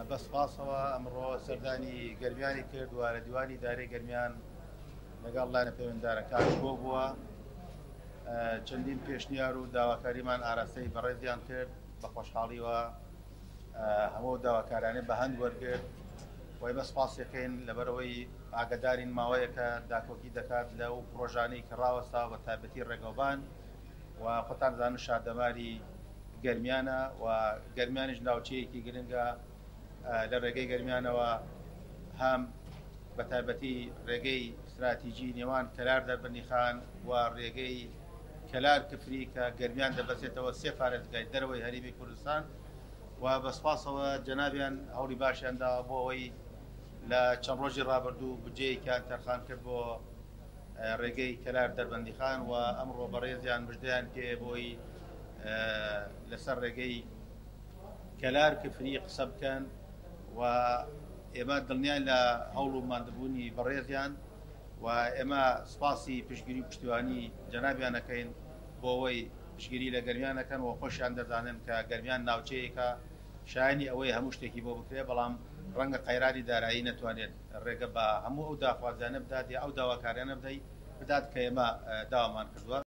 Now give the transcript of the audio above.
بە سوپاسەوە ئەمڕۆ سەردانی گەرمیانی کرد و لە دیوانی ئیدارەی گەرمیان لەگەڵ لایەنە پەیوەندیدارەکان کۆبووە. چەندین پێشنیار و داواکاریمان ئاراستەی بەڕێزیان کرد، بە خۆشحاڵیوە هەموو داواکارانەی بە هەند وەرگرت و ئێمە سوپاسیەکەین لەبەرئەوەی ئاگدارین ماوەیەکە داکۆکی دەکات لەو پرۆژانەی کە ڕاوەستا بە تایبەتی ڕێگەوبان و خۆتان زانن شاردەماری گەرمیانە و گەرمیانیش ناوچەیەکی گرنگە لە ڕێگەی گەرمیانەوە هەم بە تایبەتی ڕێگەی ستراتیجی نێوان کەلار دەربەندیخان و ڕێگەی کەلار کفری کە گەرمیان دەبەسێتەوە سێ پارێزگای دەرەوەی هەرێمی کوردستان و بە سوپاسەوە جەنابیان هەوڵی باشیان داوە بۆ ئەوەی لە چەند ڕۆژی ڕابردوو بودجەیەکیان تەرخان کرد بۆ ڕێگەی کەلار دەربەندیخان و ئەمڕۆ بەڕێزیان مژدەیان پێ بۆی لەسەر ڕێگەی کەلار کفری قسە بکەن و ئێمە دڵنیان لە هەوڵ و ماندبوونی بەڕێزیان و ئێمە سپاسی پشتگیری و پشتیوانی جەنابیان ئەکەین بۆ ئەوەی پشتگیری لە گەرمیان ئەکەن و خۆشیان دەزانن کە گەرمیان ناوچەیەکە شایانی ئەوەیە هەموو شتێکی بۆ بکرێت بەڵام ڕەنگە قەیرانی دارایی نەتوانێت ڕێگە بە هەموو ئەو داخوازیانە بدات یا ئەو داواکاریانە بدات کە ئێمە داوامان کردووە.